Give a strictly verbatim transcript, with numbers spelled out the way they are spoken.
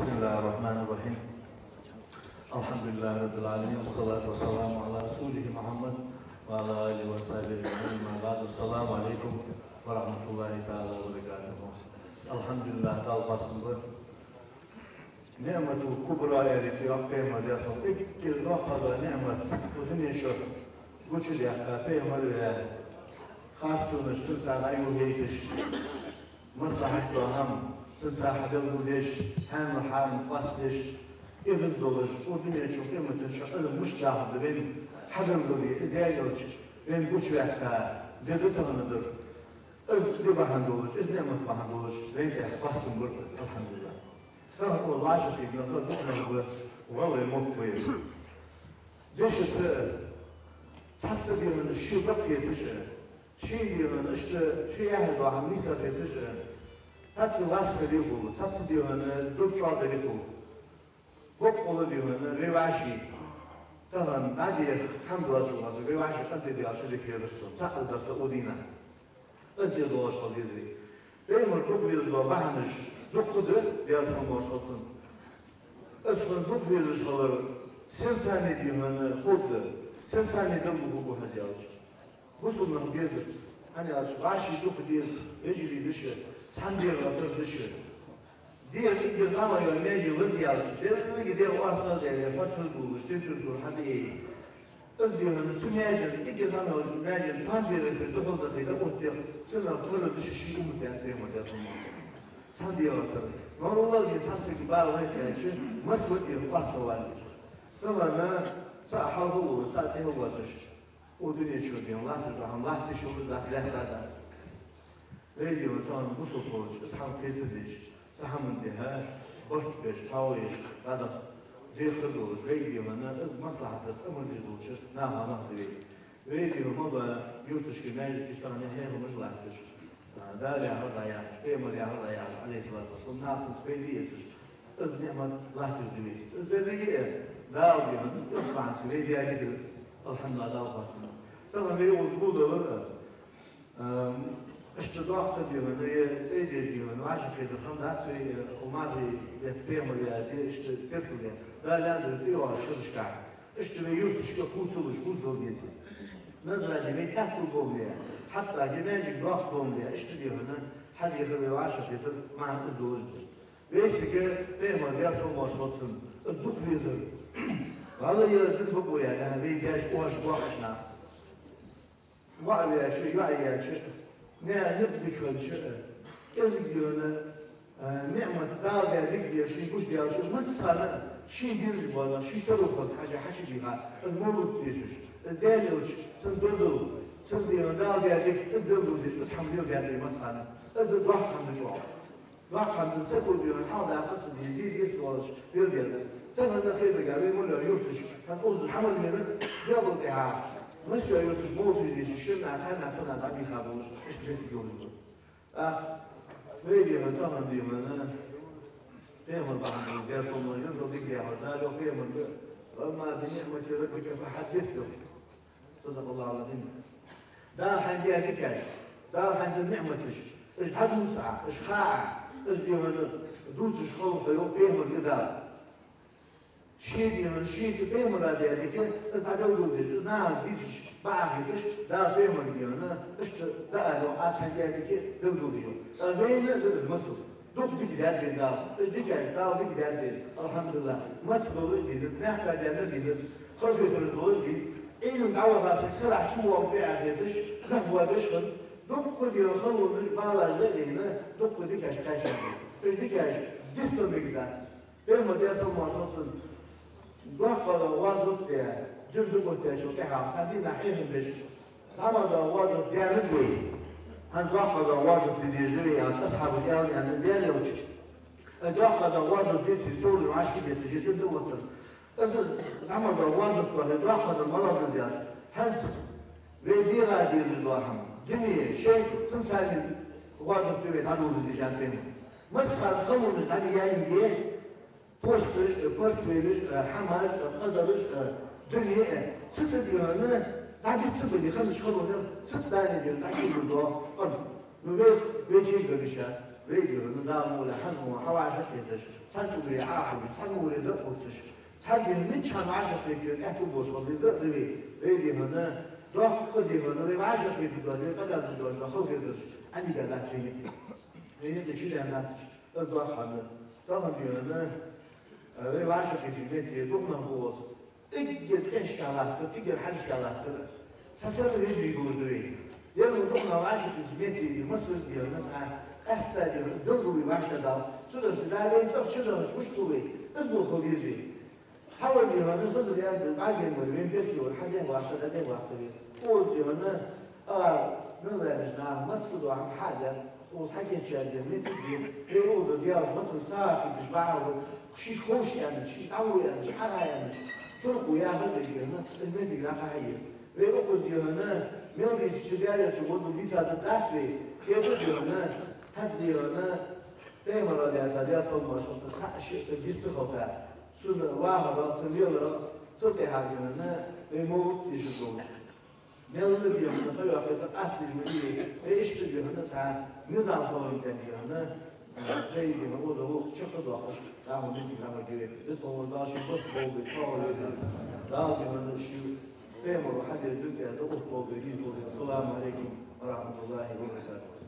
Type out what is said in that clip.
بسم الله الرحمن الرحيم. الحمد لله رب العالمين، والصلاة والسلام على رسوله محمد وعلى آله وصحبه أجمعين. أما بعد، السلام عليكم ورحمة الله تعالى وبركاته. الحمد لله, Дала хоастам ба. نعمة الكبرى аьле цох пайхамара десал эггара доккха ниӀмат укх дунен чу гучадаьккха пайхамар ваь, харцонаш цунца дӀайохайташ, маслахьат дола хӀама цунца хьабелгалдеш, хьанал-хьарам къоастадеш, эгӀаз долаш, укх дунен чу къематдийнахьа Ӏилма мишта дахар да вайна хьабелгалъе, из Даьла Элча вайна гучаваьккха ди да тахан дар. Из ди бахьан долаш, из ниӀмат бахьан долаш вайна тӀа хоастам бар, алхьамдулиллахӀ. Тахан укхаза вӀашагӀкхийттача наха дукха нах ба, гӀалгӀай мохк ба ер. Дешаца, цхьацца дегӀана ший бакъ хеташ а, ший дегӀана иштта ший яхьаш дола хӀама нийса хеташ а, цхьацца васкаре хул, цхьацца дегӀана дог чӀоагӀдаре хул. Боккъала дегӀана вай вӀаший тахан дӀадеха хӀама доацаш ва из, вай вӀаший къинтӀера даьлча дика хетар сона, цхьаккха дар са укх дийнахьа. КъинтӀера долаш хила деза вай. Пайхамар дукха везаш дола бахьанаш дукха да, Даьла салам-моаршал хилда цунна. Из хӀама дукха везаш хилар сенца дегӀана ховргда, сенца белгало хургва хьона из аьлча. Бусалба нах безарца. ХӀана аьлча вӀаший дукха деза, вежарий да шоаш, цхьан дегӀа тара да шоаш. ДегӀа эггара зӀамагӀа йола маьже лазаяьлча, деррига дегӀ орцагӀдаьле, хьоцургдолаш, температура хьадаьнна. Из дегӀана цу маьженна, эггара зӀамагӀа йолча маьженна тонна дегӀа кхеташ духьал дахийта, оттадаь, цунах тара да шоаш ший уммата, аьннад пайхамара, Даьла салам-моаршал хилда цунна. Цхьан дегӀа тара. Мара уллалгин цхьацца бала вай кхаьча, масса дегӀа къоасталваллаш. Тахан цхьа хьалха воалаш, цхьа тӀехьа воацаш, укх дунен чу дегӀана латташ дола хӀама латташ йолаш дац, лаьтта дац. Вай дегӀана тахан бусалба волча, из хӀама кхетадеш, цу хӀаман тӀехьа барт беш, цхьоагӀо еш, дӀадаха дехар долаш, вай дегӀана из маслахьатаца амар деш долча наха нах да вай. Вай дегӀана ма ба юрташка, маьждигашка тахан хьехамаш латташ, Дала яхар дӀаяхаш, пайхамара яхар дӀаяхаш, Ӏалайхи ссалату вассалам, наха цунца пайда эцаш, из ниӀмат латташ да вайцига. Из деррига а Дала дегӀана, из бахьанца вай даьга да из. АлхьамдулиллахӀ, Дала хоастам ба. Тахан вай укхаза гулдалар, а, ам, иштта доккха дегӀана, е цӀай деш дегӀана, вӀашагӀкхетар хӀама дац вай, э, укх мархий бетта пайхамар ваь ди, иштта теркал даь. Дала аьннад тӀайоагӀача шерашка. Иштта вай юрташка хувцалуш, хувцадала деза. Назрани вайна таьттув болга, хьатта ди маьждиг доккха болга, иштта дегӀана хьадехар, вай вӀашагӀкхетар маӀан из долаш да. Вайцига пайхамара, Даьла салам-моаршал хилда цунна, из дукха везар. Валлахӏи, дин бакъо яьннехь, вай даьша оаш боахаш нах. ВоӀ ваьча, йоӀ яьча, наьха никъ дика хилча, кӀезига дегӀана, а, ниӀмат Дала даь дика деза шийна гучадаьлча, массахана шийна дезаш бола, ший таро хилча хьажа хьачудийха, из мовлат дешаш, из Даьла Элча, цун дозал, цун дегӀана Дала даь дика, из белгалдеш, из хӀама леладаьд вай массахана. Из доккха хӀама да чӀоагӀа. Доккха хӀама да, саго дегӀана хьалха даккха ца дезаш, де дезаш волаш, леладаьд из. Тахан хетаргахьа вай мел йола юрташ, хӀанз укхаза хӀама леладаьр, Даьла тӀехьа, массайола юрташ мовлаташ дешаш, шиннахьа, ханнахьа, тахан дӀадийха болаш, иштта меттиг йолаш ба. ТӀаккха вай дегӀана, тахан дегӀана, пайхамар бахьан долаш, Даьла салам-моаршал хилда цунна, дика даьхар Дала йоах пайхамарга: «وأما بنعمة ربك فحدث», йоах. صدق الله العظيم. Дала хьайна даь дикаш, Дала хьайна даь ниӀматаш, уж дӀадувца Ӏа, уж ха Ӏа, уж дегӀана дувцаш хила хьо, йоах пайхамарга Дала. Ший дегӀана, шийца пайхамара даь дика, из дӀабелгалдеш, из нахага дийцача бакъахьа хеташ, Дала пайхамарга дегӀана, иштта дӀаала йоах: «Аз хьайна даь дика белгалде», йоах. ТӀаккха вайна да из масал. Дукха дика даьд вайна Дала. Уж дикаш Дала дика даьд вайна. АлхьамдулиллахӀ. Маца долаш дийнад, мехка даьнна дийнад, халахетараш долаш дийнад. Ӏилма дӀаваха саг сарахьа чувоагӀа ваьгӀа хеташ, дӀавоагӀаш хиннад. Дукха дегӀана халонаш, балаш да вайна, дукха дикаш кхаьчад. Уж дикаш дицдала мегаргдац. Пайхамар, Даьла салам-моаршал хилда цунна, доккха гӀазот де, дин дӀаоттадаьчул тӀехьагӀа, цхьан дийнахьа хьехам беш, зӀамагӀа дола гӀазот даьннад вай. ХӀанз доккха дола гӀазот де дезаш да вай аьлча, асхьабаша аьннад Даьла Элчага. Э, доккха дола гӀазот деций, товраш вӀашка бетташ, дин дӀаоттар. Из зӀамагӀа дола гӀазот бахьан, доккха дола малагӀа да из аьлча, хӀанз вай дегӀа дезаш дола хӀама, дуне, шайтӀа, цунца гӀазот да вай дӀадоладеш, аьннад пайхамара. Массахана халонаш дӀадига яьннай, посташ а, портфелаш а, хӀамаш а, кхадараш а, дуне а, цу тӀа дегӀана дӀабицца бале, ханаш халонех, цу тӀа дӀадига дегӀана дӀакӀийгар дола къам. Ну, вай, вай кӀийгар йиш яц. Вай, дий хьона, Дала мукъалехь, хӀанз мо хьо вӀашагӀкхеташ, цхьан чӀугӀаре Ӏохьоалаш, цхьан уггаре дӀа а хӀотташ, цхьан дийнахьа мичча хьона вӀашагӀкхетар аьттув болаш хила деза а да вай. Вай, дий хьона, доккха, дий хьона, вай вӀашагӀкхетаргдоацаш, вай къадаргдоацаш, халхедерш Ӏаьнга дац вайна. Вайна юкъе чу даьннадац, из доккха хӀама да. Тахан, дий хьона, вай вӀашагӀкхетача метте дукха нах ба укхаза. Эггара къаьшка латтар, эггара хьалхашка латтар. Цхьатарра вежарий долаш да вай. Ер мо дукха нах вӀашагӀкхетача метте, дий, массаза, дий хьона, цхьа къаьстта, дий хьона, белгала вай вӀашагӀдаллалца. Цудухьа Дала вайна цӀагӀа чудоагӀаш мишта хул вай, из болх хила деза вай. Хьавар, дий хьона, Хизар яьнна, бӀаргаяйнар вайна беркате вар, хьадехьа вахта, дӀадехьа вахта веза. Укхаза, дий хьона, а, назлаьннача наха массадола хӀама хьадаьд, укхаза хьакийчдаь моттиг да, вай укхазара дегӀаца массане сагӀа хеташ бахьан долаш, шийга ховш аьнна, шийга дӀалур аьнна, хьагӀа аьнна, туркхо яхар да, дий хьона, из моттиг дӀакхахьа еза. Вай укхаза, дий хьона, мел дийцача, гаьнарча гӀозал дийца дергдац вай, кхетар, дий хьона, хӀанз, дий хьона, Пайхамара, Даьла салам-моаршал хилда цунна, цхьа а шиъ саг йистхиларах, цун вахарах, цун леларах, цул тӀехьагӀа, дий хьона, вай мовлат дешаш долаш. Мел лелаш, дий хьона, ха йоаккхе, цхьа къаста деш ма дий вай. Вай иштта, дий хьона, цхьа низам хилар тӀехьа, дий хьона, вай, дий хьона, укхаза гӀулакх чакхдоаккхаш, дӀахо меттиг дӀахо дий вай. Бисмилла, Дала шун барт болба, тхо а вай. Дала, дий хьона, ший Пайхамара хьадер дукха да, укх болба, из болба. Ассаламу Ӏалайкум ва рахьматуллахӀи ва баракатухӀ.